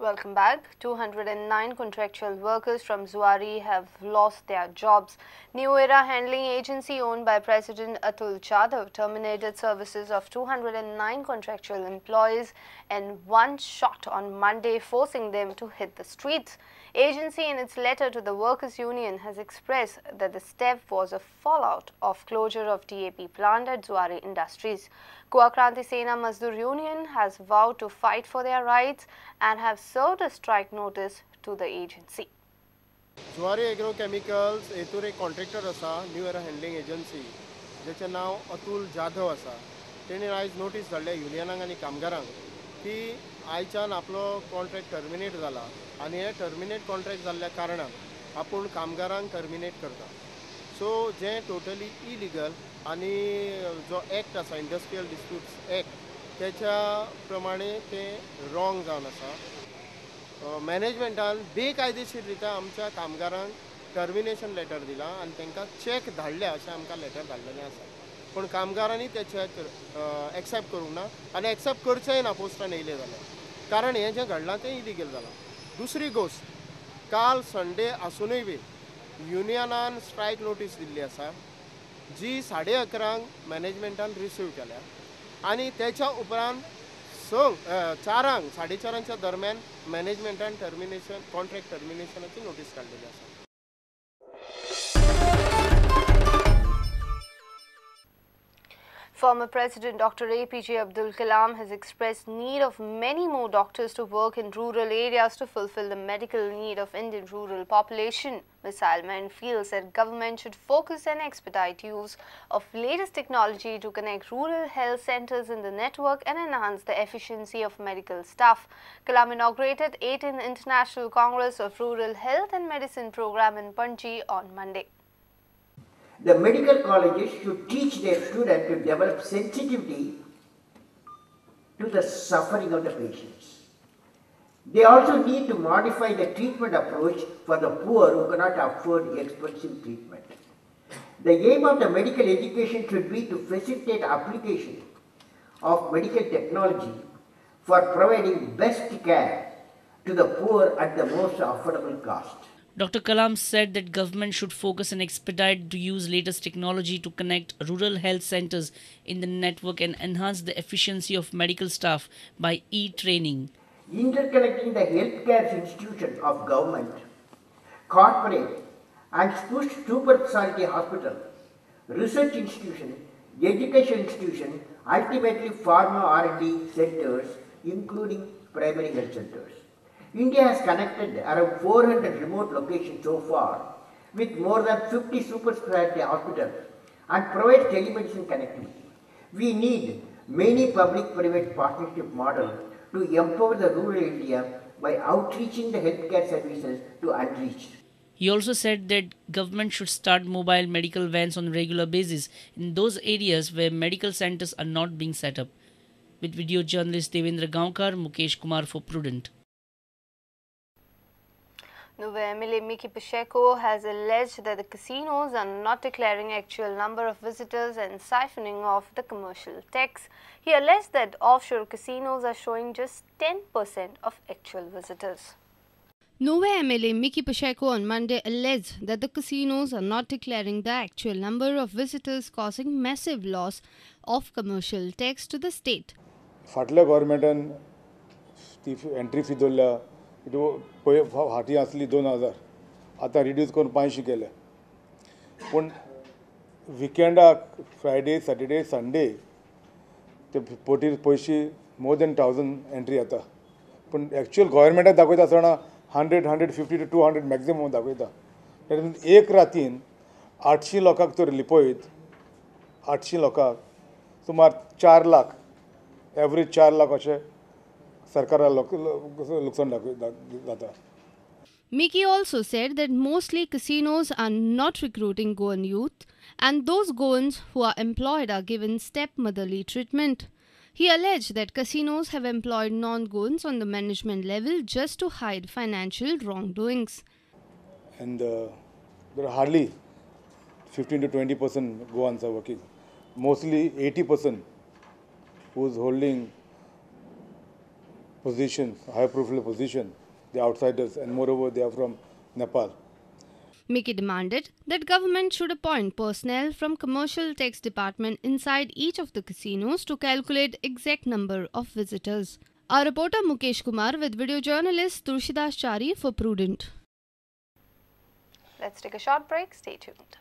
Welcome back. 209 contractual workers from Zuari have lost their jobs. New Era Handling Agency, owned by President Atul Jadhav, terminated services of 209 contractual employees in one shot on Monday, forcing them to hit the streets. Agency, in its letter to the workers' union, has expressed that the step was a fallout of closure of DAP plant at Zuari Industries. Goa Kranti Sena Mazdoor Union has vowed to fight for their rights and have served a strike notice to the agency. Zuari Agrochemicals हेतूर एक contractor आसा, new era handling agency, जेचें नांव अतुल जाधव आसा. तेणी आयज notice धाडल्या युनियनांक आनी कामगारांक की आयच्यान आपलो कॉन्ट्रॅक्ट टर्मिनेट जाला आनी हे टर्मिनेट कॉन्ट्रॅक्ट जाल्ल्या कारणान आपूण कामगारांक टर्मिनेट करता. सो जें टोटली इलिगल आनी जो एक्ट आसा इंडस्ट्रियल डिस्प्यूट्स एक्ट तेच्या प्रमाणे तें रॉंग जावन आसा. मॅनेजमेंटान बेकायदेशीर रित्या आमच्या कामगारांक टर्मिनेशन लेटर दिलां आनी तांकां चॅक धाडल्या अशें आमकां लेटर धाडलेलें आसा. पूण कामगारांनी ते चॅक एक्सेप्ट करूंक ना आनी एक्सेप्ट करचेंय ना पोस्टान येयले जाल्यार, कारण हें जें घडलां तें इलिगल जालां. दुसरी गोश्ट, काल संडे आसुनूय बी युनियनान स्ट्रायक नोटीस दिल्ली आसा जी 11:30 मॅनेजमेंटान रिसीव केल्या आनी तेच्या उपरांत 4:00 4:30 दरम्यान मॅनेजमेंटान टर्मिनेशन कॉन्ट्रॅक्ट टर्मिनेशनाची नोटीस काडलेली आसा. Former President Dr. APJ Abdul Kalam has expressed need of many more doctors to work in rural areas to fulfill the medical need of Indian rural population. Missile Man feels that government should focus and expedite use of latest technology to connect rural health centers in the network and enhance the efficiency of medical staff. Kalam inaugurated 18th International Congress of Rural Health and Medicine program in Panji on Monday. The medical colleges should teach their students to develop sensitivity to the suffering of the patients. They also need to modify the treatment approach for the poor who cannot afford expensive treatment. The aim of the medical education should be to facilitate application of medical technology for providing best care to the poor at the most affordable cost. Dr. Kalam said that government should focus and expedite to use latest technology to connect rural health centers in the network and enhance the efficiency of medical staff by e-training. Interconnecting the healthcare institution of government, corporate and super specialty hospital, research institution, education institution, ultimately pharma R&D centers, including primary health centers. India has connected around 400 remote locations so far with more than 50 super specialty hospitals and provides telemedicine connectivity. We need many public-private partnership models to empower the rural India by outreaching the healthcare services to unreached. He also said that government should start mobile medical vans on a regular basis in those areas where medical centers are not being set up. With video journalist Devendra Gaonkar, Mukesh Kumar for Prudent. Nuvem MLA Mickky Pacheco has alleged that the casinos are not declaring actual number of visitors and siphoning off the commercial tax. He alleged that offshore casinos are showing just 10% of actual visitors. Nuvem MLA Mickky Pacheco on Monday alleged that the casinos are not declaring the actual number of visitors, causing massive loss of commercial tax to the state. फाटल्या गव्हर्मेंटान ती entry fee दवरल्या पळय फाटीं आसली 2000, आतां reduce करून 500 केल्या. पूण विकेंडाक फ्रायडे सॅटर्डे संडे ते पोटीर पयशे मोर देन 1000 एंट्री येता. पूण एक्चुअल गव्हर्मेंटाक दाखयता आसतना 100, 150 टू 200 मॅक्झिमम दाखयता. एक रातीन 800 लोकांक तर लिपयत, 800 लोकांक सुमार 4 लाख एवरेज 4 लाख अशें सरकाराक लुकसाण जाता. Mickky also said that mostly casinos are not recruiting Goan youth and those Goans who are employed are given stepmotherly treatment. He alleged that casinos have employed non-Goans on the management level just to hide financial wrongdoings. And there are hardly 15 to 20% Goans are working. Mostly 80% who is holding positions, high profile position. They are outsiders, and moreover they are from Nepal. Mickey demanded that government should appoint personnel from commercial tax department inside each of the casinos to calculate exact number of visitors. Our reporter Mukesh Kumar with video journalist Tulsidas Chari for Prudent. Let's take a short break. Stay tuned.